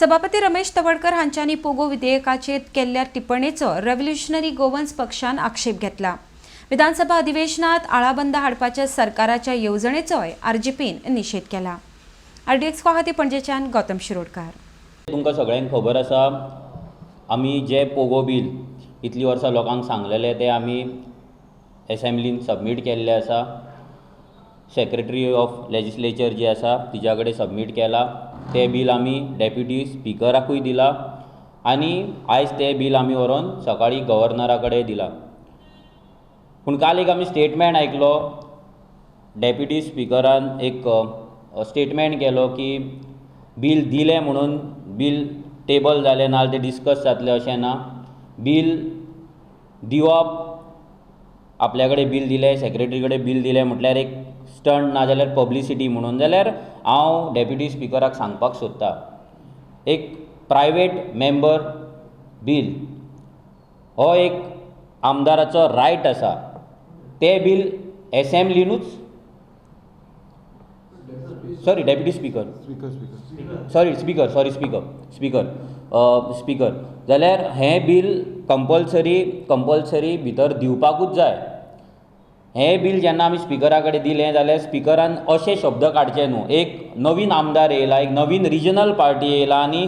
सभापती रमेश तवडकर हांच्यांनी पोगो विधेयकाचेर केल्ल्या टिप्पणीचो रेव्होल्युशनरी गोवन्स पक्षान आक्षेप घेतला. विधानसभा अधिवेशनात आळाबंद हाडपाच्या सरकाराच्या येवजणेचोय आरजीपीन निशेध केला. आरडीएक्स खातीर पणजेच्यान गौतम शिरोडकार. तुमकां सगळ्यांक खबर आसा, आमी जे पोगो बील इतलीं वर्सां लोकांक सांगलेलें तें आमी एसेंब्लीन सबमीट केल्लें आसा. सेक्रेटरी ऑफ लेजिस्लेचर जी आसा तिच्या कडेन सबमीट केलां. तें बील आमी डेप्युटी स्पिकराकूय दिलां आनी आयज तें बील आमी व्हरोन सकाळीं गव्हर्नरा कडेन दिलां. पूण काल एक आमी स्टेटमेंट आयकलो. डेप्युटी स्पिकरान एक स्टेटमेंट केलो की बील दिलें म्हणून बील टेबल जालें ना, तें डिस्कस जातलें अशें ना. बील दिवप, आपल्या कडेन बील दिलें, सेक्रेटरी कडेन बील दिलें म्हटल्यार एक स्टंट ना जाल्यार पब्लिसिटी म्हणून जाल्यार हांव डेप्युटी स्पिकराक सांगपाक सोदतां, एक प्रायवेट मेंबर बील हो एक आमदाराचो रायट आसा. तें bill एसेंब्लिनूच, sorry, deputy speaker, sorry, speaker, sorry, speaker, speaker, speaker. जाल्यार हें बील कंपलसरी कंपलसरी भितर दिवपाकूच जाय. हें बील जेन्ना आमी स्पिकरा कडेन दिलें जाल्यार स्पिकरान अशे शब्द काडचे न्हू. एक नवीन आमदार येयला, एक नवीन रिजनल पार्टी येयला आनी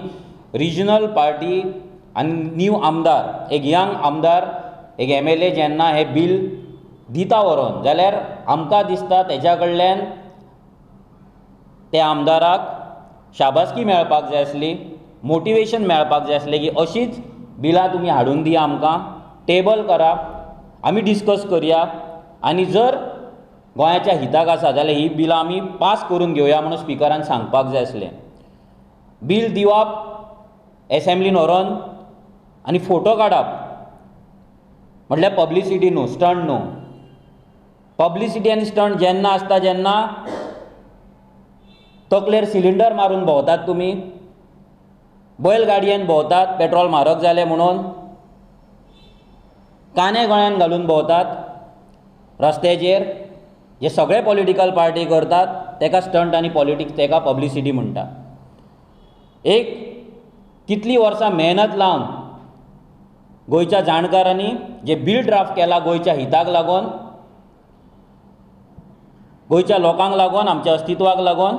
रिजनल पार्टी आनी न्यू आमदार, एक यंग आमदार, एक एमएलए जेन्ना हें बील दिता व्हरोन जाल्यार आमकां दिसता तेज्या कडल्यान त्या आमदाराक शाबासकी मेळपाक जाय आसली, मोटिवेशन मेळपाक जाय आसलें की अशीच बिलां तुमी हाडून दिया, आमकां टेबल करा, आमी डिस्कस करया आनी जर गोंयाच्या हिताक आसा जाल्यार ही बिलां आमी पास करून घेवया म्हणून स्पिकरान सांगपाक जाय आसलें. बील दिवप एसेंब्लीन व्हरोन आनी फोटो काडप म्हटल्यार पब्लिसिटी न्हू, स्टंट न्हू. पब्लिसिटी आनी स्टंट जेन्ना आसता जेन्ना तकलेर सिलिंडर मारून भोंवतात तुमी, बैलगाडयेन भोंवतात, पेट्रोल म्हारग जालें म्हणून काने गळ्यान घालून भोंवतात रस्त्याचेर, जे सगळे पॉलिटिकल पार्टी करतात तेका स्टंट आनी पॉलिटिक्स, तेका पब्लिसिटी म्हणटा. एक कितलीं वर्सां मेहनत लावन गोंयच्या जाणकारांनी जे बील ड्राफ्ट केला गोंयच्या हिताक लागून, गोंयच्या लोकांक लागून, आमच्या अस्तित्वाक लागून,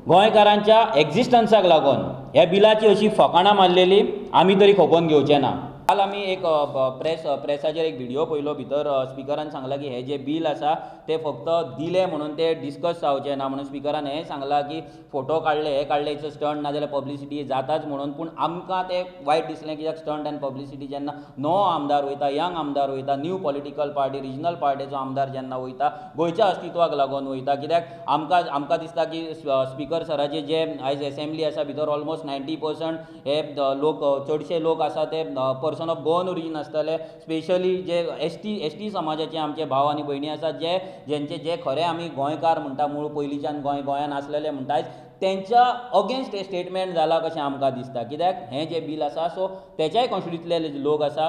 गोंयकारांच्या एक्जिस्टन्साक लागून ह्या बिलाची अशी फकाणां मारलेली आमी तरी खपोवन घेवचे ना. काल आमी एक प्रेसाचेर एक व्हिडियो पळयलो. भितर स्पिकरान सांगलां की हें जें बील आसा तें फक्त दिलें म्हणून तें डिस्कस जावचें ना म्हणून. स्पिकरान हें सांगलां की फोटो काडले, हें काडले, it's a stunt नाजाल्यार पब्लिसिटी जाताच म्हणून. पूण आमकां तें वायट दिसलें कित्याक स्टंट आनी पब्लिसिटी जेन्ना नवो आमदार वयता, यंग आमदार वयता, न्यू पॉलिटिकल पार्टी, रिजनल पार्टीचो आमदार जेन्ना वयता, गोंयच्या अस्तित्वाक लागून वयता. कित्याक आमकां दिसता की स्पिकर सराचे जे आयज एसेंब्ली आसा भितर ऑलमोस्ट 90% हे लोक, चडशे लोक आसा ते पर्सन ऑफ गोवन ओरिजीन आसतले. स्पेशली जे एसटी समाजाचे आमचे भाव आनी भयणी आसात, जे जेंचे जे खरे आमी गोंयकार म्हणटा, मूळ पयलींच्यान गोंयान आसलेले म्हणटा, आयज तेंच्या अगेन्स्ट हें स्टेटमेंट जालां कशें आमकां दिसता. कित्याक हें जें बील आसा सो तेच्याय कॉन्स्टिट्युएन्सींतले लोक आसा.